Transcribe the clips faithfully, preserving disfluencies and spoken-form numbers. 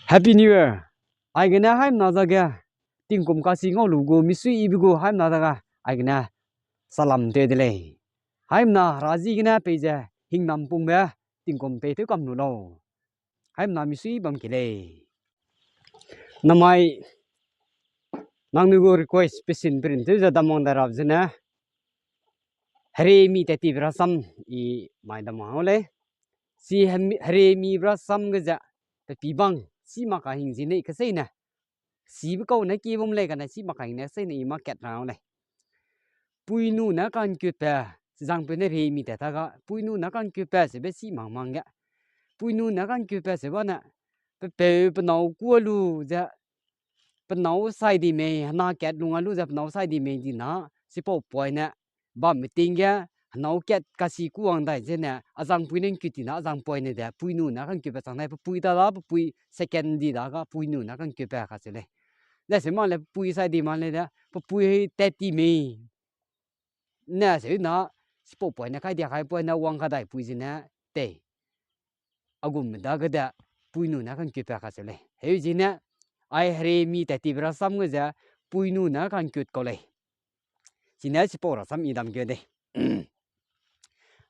Happy New Year. Aigene haimna dage tingkum kasi ngau lu gu misuiyibe gu haimna dage aigene salam tew de lei. Haimna hera ji gene peize hingnam pungbe tingkum pei tew kam lu lau. Haimna misui bam ke lei. Namai nangnui gu request pesin perin tew ze damwang da rap zene, heremi tat tibe rasam i mai damwang lei. Chi heremi rasam ge ze, pe pi bang, chi mak kahing zi nei keseine, chibe kau ne ki bam lei kane chi mak kahing ne seine i mâ kat ra lei. Puinu ne kangkutbe, chizangpeu ne remi tat ta ga, puinu ne kangkutbe sebe chi mang mang ge. Puinu ne kangkutbe se bane, pe peu pe nâu kua lu ze, pe nâu sai di mei, hena kat lung a lu ze pe nâu sai di mei di na, chipau poine, bambe ting ge, henâu kat kasi kuwang dai zene, azangpui ne ngkut ti na, azangpoine de, puinu ne kangkutbe chang dai, pe pui ta da, pe pui second di da ga, puinu ne kangkutbe kacheu lei. Ze se mak le pe pui sai di mak lei de, pe pui tat ti mei. Ne seu na, chipau poine kai dia kai poine wang kadai pui zene, tei. A gum dage de, puinu ne kangkutbe kacheu lei. Heu zene, ai heremi tat tibe rasam ge ze, puinu ne kangkut kau lei. Chine chipau rasam i dam keu dei.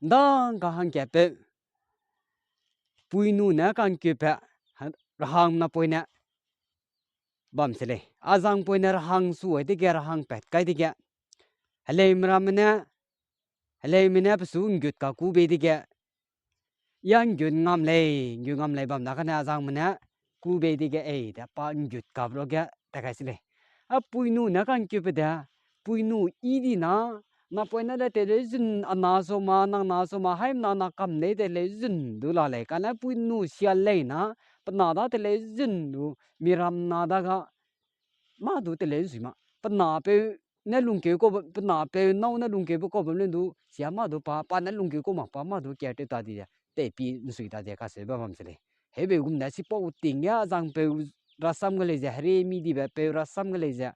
Ndang kahangkatpeu, puinu ne kangkutbe, rahang napoine bam se lei. Azangpoine rahang su ai dege rahang pat kai dege, heleume ramme ne, heleume ne pe su nggut kaku bei dege, ya nggut ngam lei, nggut ngam lei bam da kane azangme ne, ku bei dege ei de pa nggut kap ruage ta kai se lei. A puinu ne kangkutbe de, puinu i di na, napoine de teleu zun a na soma, nang na soma, haimna na kam lei teleu zun du la lei. Kane puinu sia lei na, pe na da teleu zun du, miram na da ga, mâ du teleu sui ma. Pe napeu ne lungkeu kau, pe napeu nâu ne lungkeube kau bam lun du, sia mâ du pa, pa ne lungkeu kau mak pa mâ du care tew ta di ze, teipi nsui ta di kaseube bam se lei. Heube gum de chipau ting ge azangpeu rasam ge lei ze, heremi dibe peu rasam ge lei ze,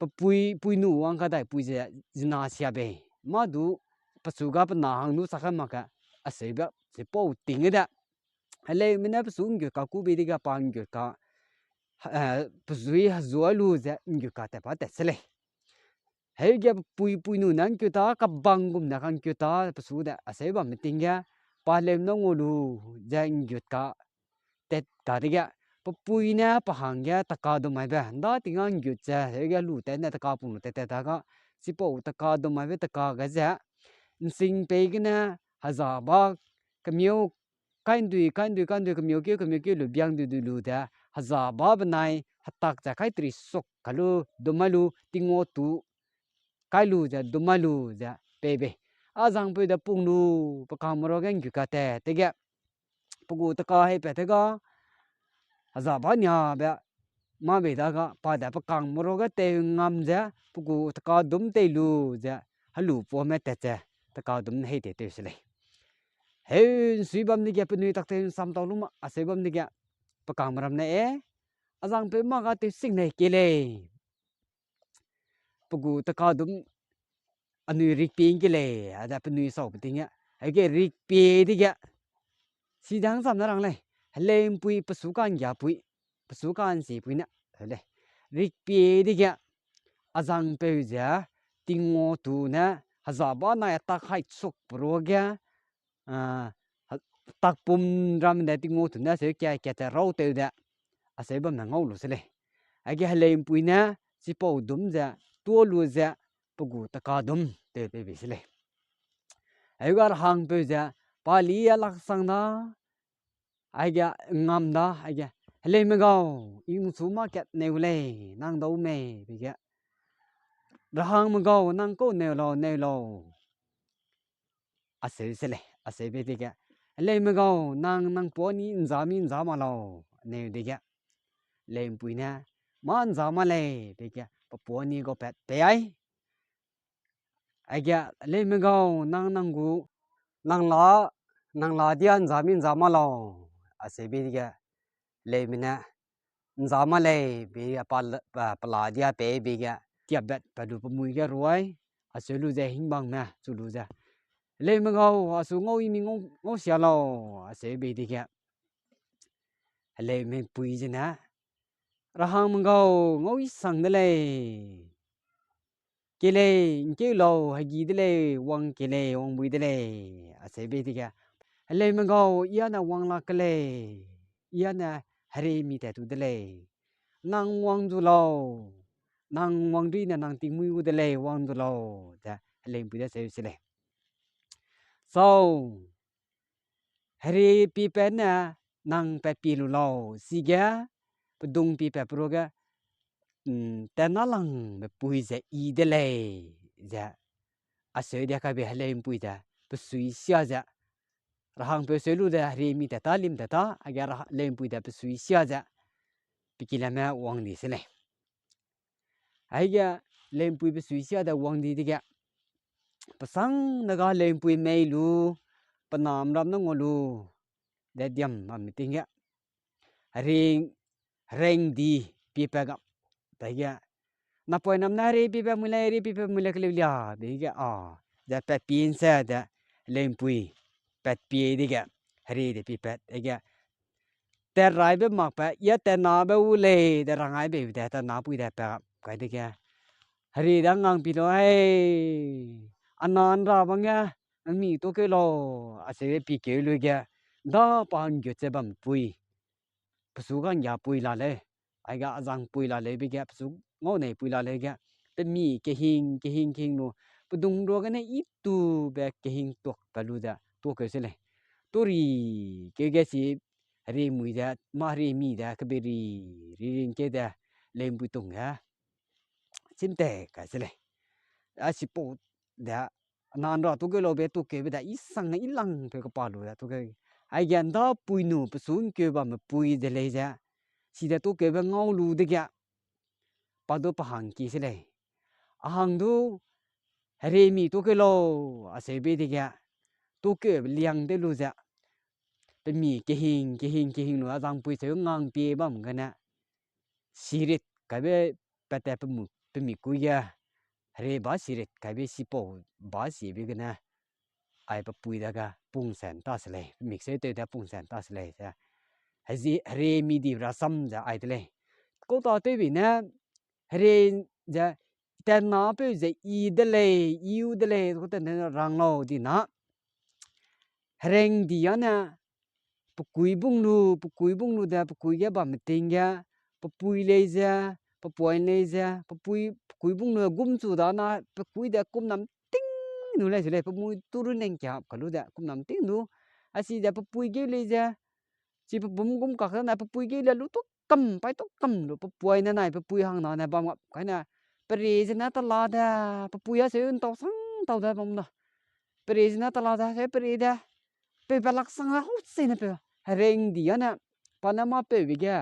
pe pui, puinu wang kadai pui ze, zina sia bei. Mâ du, pechu ga pe na hang du chak kai mak ge, aseube, chipau ting ge de. Heleume ne pe su nggut kaku bei dege pa nggut ka, pe zui hezua lu ze nggut ka tat pa tat se lei. Heuge pe pui puinu ne nggut ta, kabang gum ne kangkut ta, pe su de, aseu bamme ting ge, pa heleume ne ngau lu ze nggut ka, tat ka dege, pe pui ne pe hangge taka dum maibe, nda ting a nggut ze, heuge lu tat ne taka pung lu tat tat ta ga, chipau taka dum maibe taka ge ze, nsing pei gene, hezaba, kemiau, kai ndui, kai ndui, kai ndui, kemiau keu, kemiau keu lu biang dui dui lu de, hezaba benai, hetak ze kai teri suk ka lu, dum mai lu, tingau tu, kai lu ze, dum mai lu ze, pei bei. Azangpeu de pung lu, pe kangme ruage nggut ka tat, tege, pe gu taka hei pat te ga, hezaba niabe, mâ bei da ga, pa de pe kangme ruage tew ngam ze, pe gu taka dum tei lu ze, helu puame tat ze, taka dum hei tei tew se lei. Heu nsui bam dege penui tak tew nsam tau lu ma, aseu bam dege, pe kangme ram ne e, azangpeu mâ ga tew sing lei ke lei. Pe gu taka dum anui rikpie ngke lei, a de penui sau pe ting ge. Hege rikpie dege. Chi dang sam ne rang lei. Heleumpui pe su ka'nggiapui, pe su ka'nsiepui ne, heu lei. Rikpie dege. Azangpeu ze, tingau tu ne, hezaba nai tak hai suk pe ruage, takpum ram de tingau tu ne seu kia kia te rau tew de, aseu bamme ngau lu se lei. Aige heleumpui ne, chipau dum ze, tuâ lu ze, pe gu taka dum tew pei bei se lei. Heuga rahangpeu ze, pa li a laksang da, aige ngam da, aige, heleume gau, i nchu mâ kat neu lei, nang dau mei, be ge. Rahangme gau, nang kau neu lau, neu lau. Aseu se lei, aseu bei dege. Heleume gau, nang, nang puâ ni nza mi nza ma lau, neu dege. Heleumpui ne, mâ nza ma lei, be ge, pe puâ ni gau pat pei ai. Aige, heleume gau, nang, nang gu, nang la, nang la dia nza mi nza ma lau, aseu bei dege. Heleume ne, nza ma lei, be ge, pa, pa, pe la dia pei bei ge, tiapbet pe lu pe mui ge ruai, aseu lu ze hingbangme chu lu ze. Heleume gau, asu ngau i mi ngau, ngau sia lau, aseu bei dege. heleumeipui zene, rahangme gau, ngau i sang de lei. Kei lei, ’ngkeu lau, hegi de lei, wang kei lei, wangbui de lei, acheu bei dege, heleume gau, i â ne wang lak ke lei, i â ne heriemi tat tu de lei, nang wang zu lau, nang wang ri ne nang tingmuî gu de lei, wang zu lau, ze heleumpui de cheu se lei. Sau, herie piepat ne nang pat pie lu lau, chige pedung piepat pe ruage, mm, tat na langbe pui ze i de lei, ze acheu dia kaibe heleumpui ze pe sui sia ze, rahangpeu seu lu ze heriemi tat ta, lim tat ta, aige ra-, heleumpui ze pe sui sia ze, pe kilame wang di se lei. Aige heleumpui pe sui sia de wang di dege, pe sang ne ga heleumpui mei lu, pe nam ram ne ngau lu, de diam bamme ting ge, hering, herengdi piepat gap, dege, napoinam ne herie piepat mui lei, herie piepat mui lei keleu lia, dege, a, ze pat pie ’nse ze, heleumpui pat pie dege, herie de piepat, dege, tat raibe makbe, i â tat nabe u lei, de rang ai bei de, tat napui de pa kai dege, herie de ngang pi lu, ai, a na ’nra bang ge, nang mi tuâkeu lau, acheu pie keu lu ge, ’nda pa ’nggut ze bam pui, pe su ga ’nggiapui la lei, aige azangpui la lei be ge, pe su ngau neipui la lei ge, pe mi kehing, kehing, kehing lu, pedung ruagene i tube kehing tuak pa lu ze tuâkeu se lei. Tuâ ri keu ge chi, heriemui ze, mâ heriemi ze, kebe ri, ri ri ’ngkeu de, heleumpui tung ge chîm tat kai se lei. A chipau de, a na ’nra tuâkeu laube tuâkeube de, i sang ne i langpeu kepa lu de tuâkeu. Aige ’nda pui nu pe su ’ngkeu bamme pui de lei ze, chi de tuâkeube ngau lu dege, pa du pe hang ki se lei. A hang du, heriemi tuâkeu lau, acheu bei dege, tuâkeube liang tew lu ze, pe mi kehing, kehing, kehing lu, azangpui cheu ngang pie bam gene, sirit kaibe pat tat pe mu, pe mi kui ge, herie ba sirit kaibe chipau ba siebe gene, ai pe pui dage pungsen ta se lei, pe mik seu tew de pungsen ta se lei ze. Hezi, heriemi di rasam ze ai de lei. Kau ta tewbe ne, herie ze, tat napeu ze i de lei, i u de lei, kau tat ne rang lau di na. Herengdi â ne, pe kui bung lu, pe kui bung lu de, pe kui ge bamme ting ge, pe pui lei ze, pe puai lei ze, pe pui, pe kui bung lu gum chu da na, pe kui de kum nam ting nu lei se lei, pe mui tu ru neng kia ka lu de, kum nam ting nu. A chi ze pe pui geu lei ze, chi pe bum gum kak da na, pe pui geu le lu tu kam, pai tu kam lu, pe puai ne nai, pe pui hang na ne bam gap kai ne, pe rie ze ne tala de, pe pui a seu ’ntau sang tau de bam da. Pe rie ze ne tala de, seu pe rie de. Peu pe lak sang a hau se ne peu. Herengdi â ne, pa ne mâ peube ge,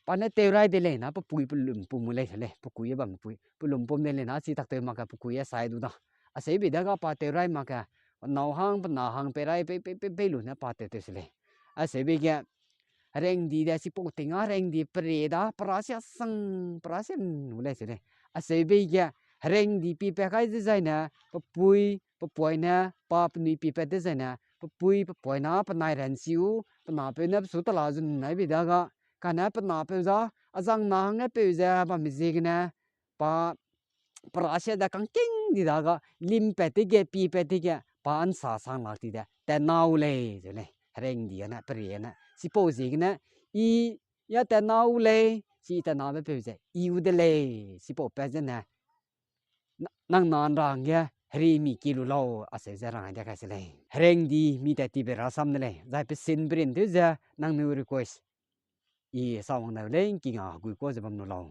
pa ne tew rai de lei na, pe pui pe lum pum mu lei se lei, pe kui ge bam pui, pe lum pum de lei na, chi tak tew mak ge pe kui ge sai du da. Acheu bei dage pa tew rai mak ge, nâu hang, pe na hang, pei rai, pei, pei, pei, pei lu ne pa tew tew se lei. Acheu bei ge, herengdi de, chipau ting â herengdi pe rie da, pe ra sia sang, pe ra sia nu lei se lei. Acheu bei ge, herengdi pie pat kai dezaine, pe pui, pe puai ne, pa penui pie pat dezaine, pe pui, pe puai na, penai ranchi u, pe napeu ne pe su tala zun nai bei dage, kane pe napeu za, azang na hangge peu ze bamme ziegene, pa, pe ra sia de kangking di dage, lim pat dege, pie pat dege, pa ’nsa sang lak ti de, tat nâu lei, ze lei, herengdi â ne, pe rie ne. Chipau ziegene, i, ya tat nâu lei, chi tat nabe peu ze, i u de lei, chipau pat zene, na-, nang na ’nra hangge, heriemi ki lu lau, acheu ze rang ai de kai se lei. Herengdi mi tat tibe rasam de lei, zai pe sin perin tew ze, nangnui request. I sa wang dau lei, ’ngking a hegui kuâ ze bam lu lau.